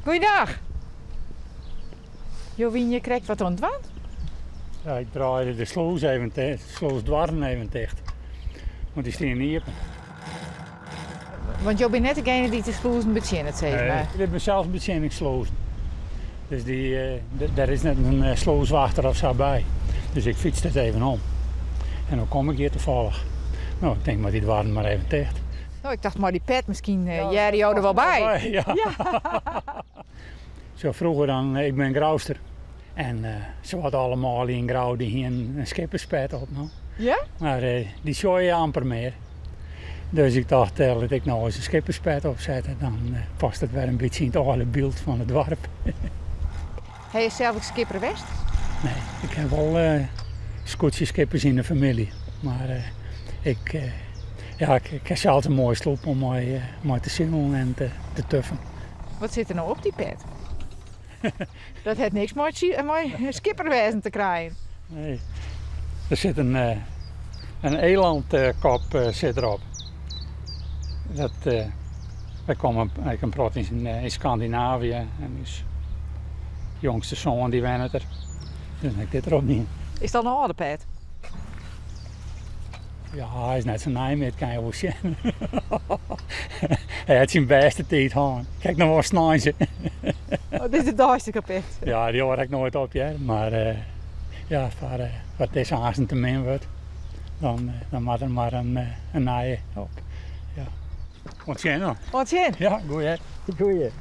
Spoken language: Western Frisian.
Goeiedag. Jo wiene hjir krekt wat oan it dwaan? Ja, ik draaide de slûs even ticht, de slûsdoarren even ticht. Want dy steane iepen. Want jo binne net degene dy't de slûzen betsjinnet, sis Nee, mar. dit binne selsbetsjinningsslûzen. Dus dy, dêr is net in slûswachter of sa by. Dus ik fytste it even om. En dan kom ik hjir tafallich. No, ik tink, mei dy doarren mar even ticht. No, ik tocht mei dy pet, miskien hearre jo der wol by. Ja. Zo froeger dan, ik bin Grouster. En sawat alle manlju yn Grou dy hienen in skipperspet op no. Ja? Mar dy sjogge je amper mear. Dus ik tocht, lit ik no ris in skipperspet opsette. Dan past it wer in bytsje yn it âlde byld fan it doarp. Ha je sels ek skipper west? Nee, ik ha wol skûtsjeskippers yn de famylje. Mar ik, ja, ik ha sels in moaie sloep om mei te silen en te tuffen. Wat sit der no op dy pet? Dat hat niks mei skipperwêzen te krijen. Nee, der sit in elandkop sit derop. Dat, wy komme ek in protte yn Skandinavië en ús jongste soan dy wennet der. Dus dan ha ik dit derop dien. Is dat in âlde pet? Ja, hy is net sa nij mear, dat kin je wol sjen. Hy hat syn bêste tiid hân. Kijk noch wol sneins. Oh, dit is de deistige pet. Ja, dy hâld ik noait op hear. Mar ja, foar foar dizze aansten te min wurdt, dan, dan moat der mar in, in nije op. Ja. Oant sjen dan. Oant sjen. Ja, goeie. Goeie.